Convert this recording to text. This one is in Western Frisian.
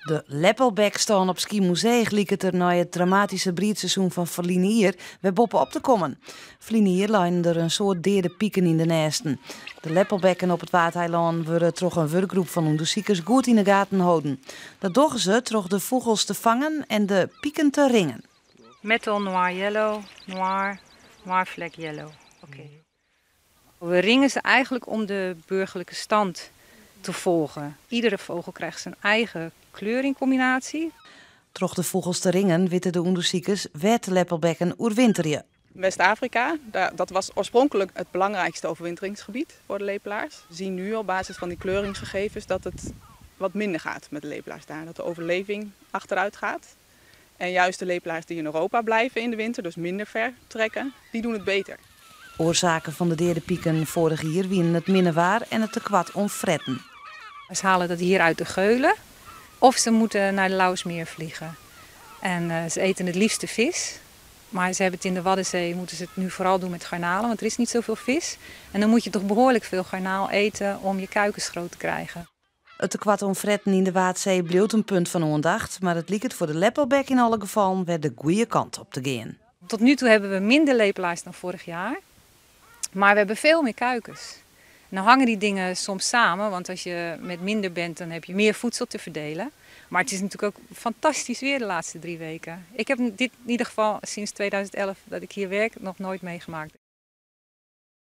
De leppelbekstân op Skiermûntseach liket der nei it dramatyske briedseizoen fan ferline jier wer boppe-op te kommen. Ferline jier leinen der in soad deade piken yn de nêsten. De leppelbekken op it Waadeilân wurde troch in wurkgroep fan ûndersikers goed yn 'e gaten holden. Dat dogge se troch de fûgels te fangen en de piken te ringen. Metal noir yellow, noir, noir vlek yellow. Oké. We ringen ze eigenlijk om de burgerlijke stand te volgen. Iedere vogel krijgt zijn eigen kleuringcombinatie. Troch de fûgels te ringen witte de ûndersikers wêr't de leppelbekken oerwinterje. West-Afrika, dat was oorspronkelijk het belangrijkste overwinteringsgebied voor de lepelaars. We zien nu op basis van die kleuringsgegevens dat het wat minder gaat met de lepelaars daar. Dat de overleving achteruit gaat. En juist de lepelaars die in Europa blijven in de winter, dus minder ver trekken, die doen het beter. Oarsaken fan de deade piken foarich jier wienen it minne waar en it tekoart oan fretten. Ze halen dat hier uit de geulen of ze moeten naar de Lauwersmeer vliegen. En ze eten het liefste vis. Maar ze hebben het in de Waddenzee, moeten ze het nu vooral doen met garnalen, want er is niet zoveel vis. En dan moet je toch behoorlijk veel garnaal eten om je kuikens groot te krijgen. It tekoart oan fretten yn de Waadsee bliuwt in punt fan oandacht, mar it liket foar de leppelbek yn alle gefallen wer de goede kant op te gean. Tot nu toe hebben we minder lepelaars dan vorig jaar, maar we hebben veel meer kuikens. Nou hangen die dingen soms samen, want als je met minder bent, dan heb je meer voedsel te verdelen. Maar het is natuurlijk ook fantastisch weer de laatste 3 weken. Ik heb dit in ieder geval sinds 2011 dat ik hier werk nog nooit meegemaakt.